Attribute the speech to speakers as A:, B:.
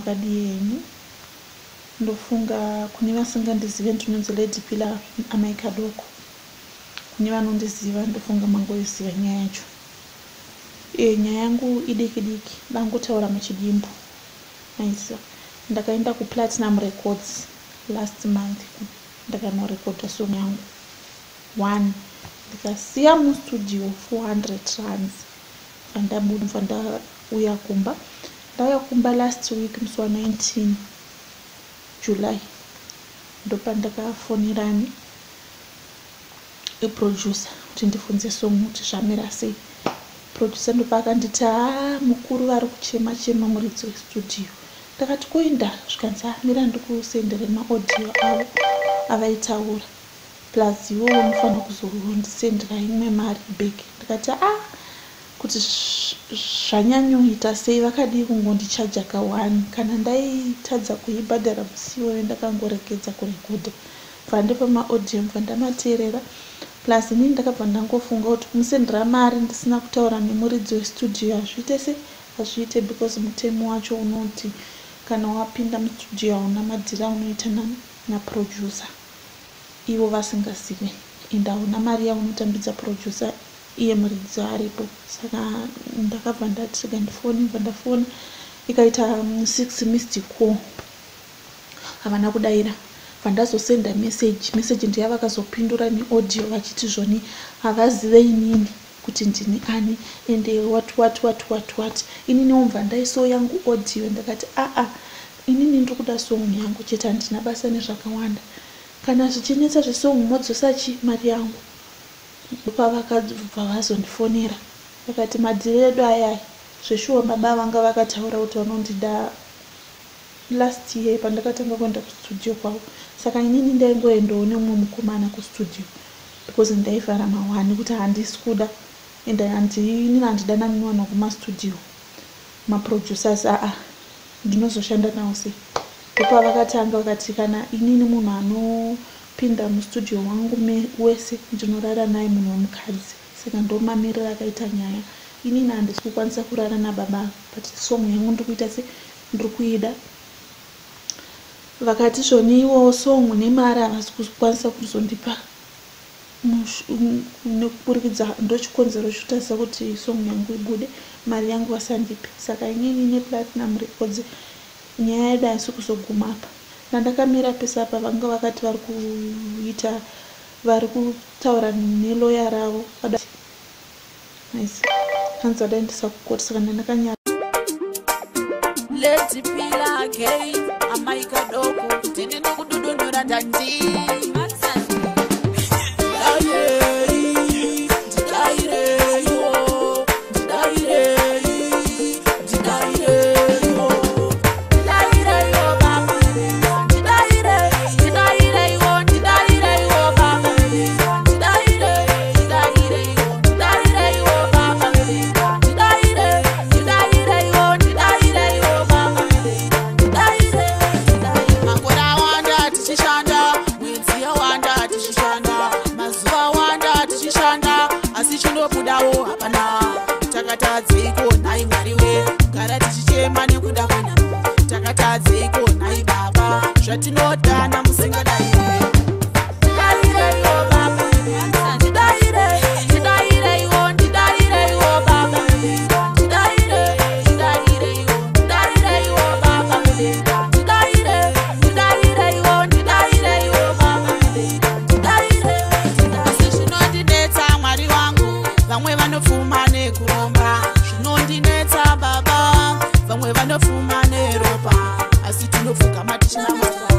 A: Makadii henyu? Ndofunga kune vasingandizive, ndinonzi Lady Pillar Amai Kadoko. Kune vanondiziva, ndofunga mangoiziva nyaya yacho. Nyaya yangu idiki diki, dangotaura muchidimbu. Maiziva, ndakaenda kuPlatinum Records last month, ndakanorekodha song yangu one, ndikasiya mustudio 400 rands. Bva ndauya kumba, ndauya kumba last week musi wa19 July. Ndopandakafonerani iproducer kuti ndibvunze song kuti zvamira sei. Producer ndopaakanditi, "Ha, mukuru vari kuchema chema, muridzi westudio." Ndakati, "Kuinda?" Zvikanzi, "Mira ndikusendere maaudio avo avaitaura, plus iwo unofanira kuzondisendera imwe mari back." Ndikati, "A, kuti zvanyanyoita sei? Vakadii kungondichaja ka1? Kana ndaitadza kuibhadhara musi iwoyo, ndakangoregedza kurekodha." Bva ndipa maaudio, bva ndamateerera. Plus inini ndakabva ndangofunga kuti kumusendera mari ndisina kutaura nemuridzi westudio hazviite se hazviite, because mutemo wacho unoti kana wapinda mustudio hauna madhiri aunoita naproducer ivo vasingazive, ende hauna mari yaunotambidza producer iye muridzi aripo. Saka ndakabva ndati, "Rega ndifone." Bva ndafona, ikaita six missed call, havana kudayira. Bva ndazosenda message. Message ndiya vakazopindura neaudio vachiti zvoni havazive inini kuti ndini ani, ende what what what what what. Ininiwo mubva ndaisawo yangu audio. Ndakati, "Aa, inini ndiri kuda song yangu chete, handina basa nezvakawanda. Kana zvichinetsa zvesong, modzosa chi mari yangu." Ndopavakabva vazondifonera, vakati madhiri edu ayaya zveshuwa baba vanga vakataura kuti vanondida last year pandakatanga kuenda kustudio kwavo. Saka inini ndaingoendawo nemumwe mukomana kustudio because ndaivhara mahwani kuti handisi kuda, ende inini handidanani nevanhu vekumastudio, maproducers. Aa, ndinozoshanda nawo sei? Ndopavakatanga vakati, "Kana inini munhu anopinda mustudio wangu wese ndinorara naye munhu wemukadzi." Saka ndomamiriro akaita nyaya. Inini handisi kukwanisa kurara nababa, but song yangu ndiri kuita se ndiri kuida. Vakati zvoniwo song nemari havasi kukwanisa kuzondipa nekuburikidza ndochikonzero chotarisa kuti song yangu ibude, mari yangu vasandipe. Saka inini nePlatinum Records nyaya yedu haisi kuzoguma apa. Ndandakamira pese apa, vanga vakati vari kuita, vari kutaura neloya ravo, hanzi vadaendesa kukoti. Saka ndandakanyara.
B: Lady Pillar again, Amai Kadoko, tine nokududunura ndandi. Ndidairei, ndidaireiwo, ndidairei, ndidaireiwo. Ndidaireiwo baba, ndidairei, ndidaireiwo, ndidaireiwo baba, ndidairei, ndidaireiwo, ndidaireiwo baba, ndidairei, ndidaireiwo, ndidaireiwo baba, ndidairei, ndidairei. Makore awanda tichishanda, mwedzi yawanda tichishanda, mazuva awanda tichishanda, asi chinobudawo hapana. Takatadzeiko nhai Mwari we, gara tichichema nekuda kwenhamo? Takatadzeiko nhai Baba, zvatinodana musingadaiwe? Ndidaireiwo baba, ndidairei, ndidaireiwo, ndidaireiwo baba, ndidairei, ndidaireiwo, ndidaireiwo baba, ndidairei, ndidaireiwo, ndidaireiwo baba, ndidairei. Asi zvinondinetsa, Mwari wangu, vamwe vanopfuma nekuromba. Zvinondinetsa baba, vamwe vanopfuma neropa, asi tinopfugama tichinamata.